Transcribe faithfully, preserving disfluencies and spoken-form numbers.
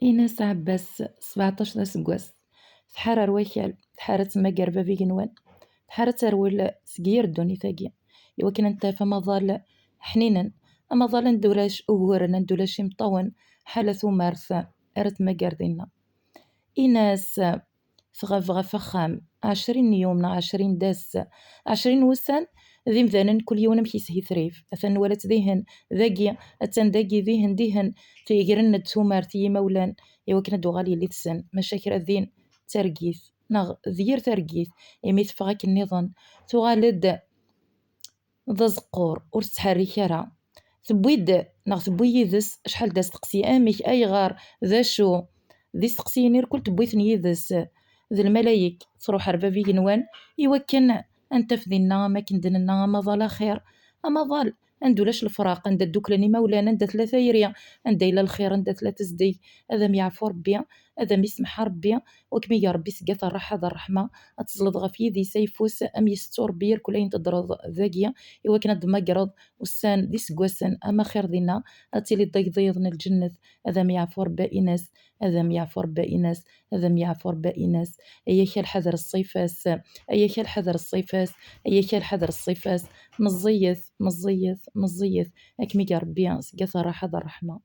Ines Ɛebbas, sebɛeṭṭac d aseggas. Tḥar ar wakal, tḥar ad temmager bab igenwan, tḥar ad terwel seg yir ddunit-agi, iwakken ad n-taf amaḍal ḥninen, amaḍal anda ulac uguren, anda ulac imeṭṭawen, ḥala tumert ara temmager dinna. Ines tɣab ɣef axxam, ɛecrin n yum neɣ ɛecrin d ass, ɛecrin n wussan, d imdanen kul yiwen amek yeshitrif. Atan nwala-tt dihen, dagi, attan dagi, dihen, dihen, tegren-d tumert i yimawlan, iwakken ad d-tuɣal yelli-tsen, maca kra din d targit, neɣ d yir targit, imi teffeɣ akken nniḍen, tuɣal-d d azeqqur, ur tettḥerrik ara. Tewwi-d, neɣ tewwi yid-s acḥal d asteqsi, amek, ayɣer, d acu, d isteqsiyen irkul tewwi-ten yid-s. D lmalayek, truḥ ar bab igenwan, iwakken ad n-taf dinna, am akken d-nenna, amaḍal axir, amaḍal anda ulac lefraq, anda dduklen imawlan, anda tella tayri, anda yella lxir, anda tella tezdeg. Ad am yeɛfu Rebbi, ad am ismeḥ Rebbi, u ad kem-iger Rebbi seg at ṛṛaḥa d ṛṛeḥma, ad teẓleḍ ɣef yidis ayeffus am yessettu Rebbi irkul ayen teddreḍ dagi, iwakken ad d-temmagreḍ ussan d iseggasen am axir dinna, ad tiliḍ d agḍiḍ n lǧennet. Ad am yeɛfu Rebbi a Ines, ad am yeɛfu Rebbi a Ines, ad am yeɛfu Rebbi a Ines. Ay akal ḥader ṣṣifa-s, ay akal ḥader ṣṣifa-s, ay akal ḥader ṣṣifa-s. Meẓẓiyet, meẓẓiyet, meẓẓiyet. Ad kem-iger Rebbi seg at ṛṛaḥa d ṛṛeḥma.